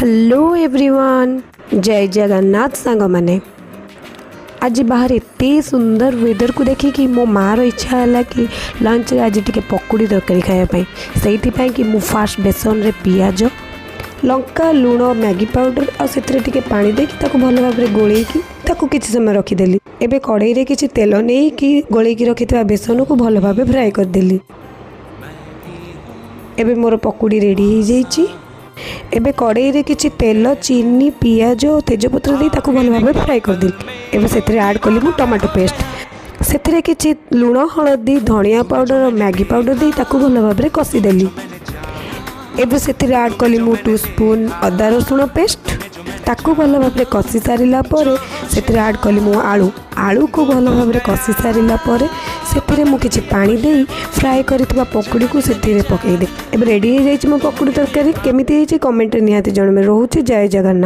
Hello everyone, ଜୟ ଜଗନ୍ନାଥ ସାଙ୍ଗମାନେ। ଆଜି ବାହାରେ ଏତେ ସୁନ୍ଦର ୱେଦରକୁ ଦେଖିକି ମୋ ମାଆର ଇଚ୍ଛା ହେଲା କି ଲଞ୍ଚରେ ଆଜି ଟିକେ ପକୁଡ଼ି ତରକାରୀ ଖାଇବା ପାଇଁ। ସେଇଥିପାଇଁ କି ମୁଁ ଫାଷ୍ଟ ବେସନରେ ପିଆଜ, ଲଙ୍କା, ଲୁଣ, ମ୍ୟାଗି ପାଉଡ଼ର ଆଉ ସେଥିରେ ଟିକେ ପାଣି ଦେଇକି ତାକୁ ଭଲ ଭାବରେ ଗୋଳେଇକି ତାକୁ କିଛି ସମୟ ରଖିଦେଲି। ଏବେ କଡ଼େଇରେ କିଛି ତେଲ ନେଇକି ଗୋଳେଇକି ରଖିଥିବା ବେସନକୁ ଭଲ ଭାବେ ଫ୍ରାଏ କରିଦେଲି। ଏବେ ମୋର ପକୁଡ଼ି ରେଡ଼ି ହେଇଯାଇଛି। ଏବେ କଡ଼େଇରେ କିଛି ତେଲ, ଚିନି, ପିଆଜ ଓ ତେଜପତ୍ର ଦେଇ ତାକୁ ଭଲ ଭାବେ ଫ୍ରାଏ କରିଦେଲି। ଏବେ ସେଥିରେ ଆଡ଼୍ କଲି ମୁଁ ଟମାଟୋ ପେଷ୍ଟ। ସେଥିରେ କିଛି ଲୁଣ, ହଳଦୀ, ଧନିଆ ପାଉଡ଼ର, ମ୍ୟାଗି ପାଉଡ଼ର ଦେଇ ତାକୁ ଭଲ ଭାବରେ କଷିଦେଲି। ଏବେ ସେଥିରେ ଆଡ଼୍ କଲି ମୁଁ 2 ସ୍ପୁନ୍ ଅଦା ରସୁଣ ପେଷ୍ଟ। ତାକୁ ଭଲ ଭାବରେ କଷି ସାରିଲା ପରେ ସେଥିରେ ଆଡ଼୍ କଲି ମୁଁ ଆଳୁ। ଆଳୁକୁ ଭଲ ଭାବରେ କଷି ସାରିଲା ପରେ ସେଥିରେ ମୁଁ କିଛି ପାଣି ଦେଇ ଫ୍ରାଏ କରିଥିବା ପକୁଡ଼ିକୁ ସେଥିରେ ପକାଇଦେଲି। ଏବେ ରେଡ଼ି ହେଇଯାଇଛି ମୋ ପକୁଡ଼ି ତରକାରୀ। କେମିତି ହେଇଛି, କମେଣ୍ଟରେ ନିହାତି ଜଣାଇବେ। ରହୁଛି, ଜୟ ଜଗନ୍ନାଥ।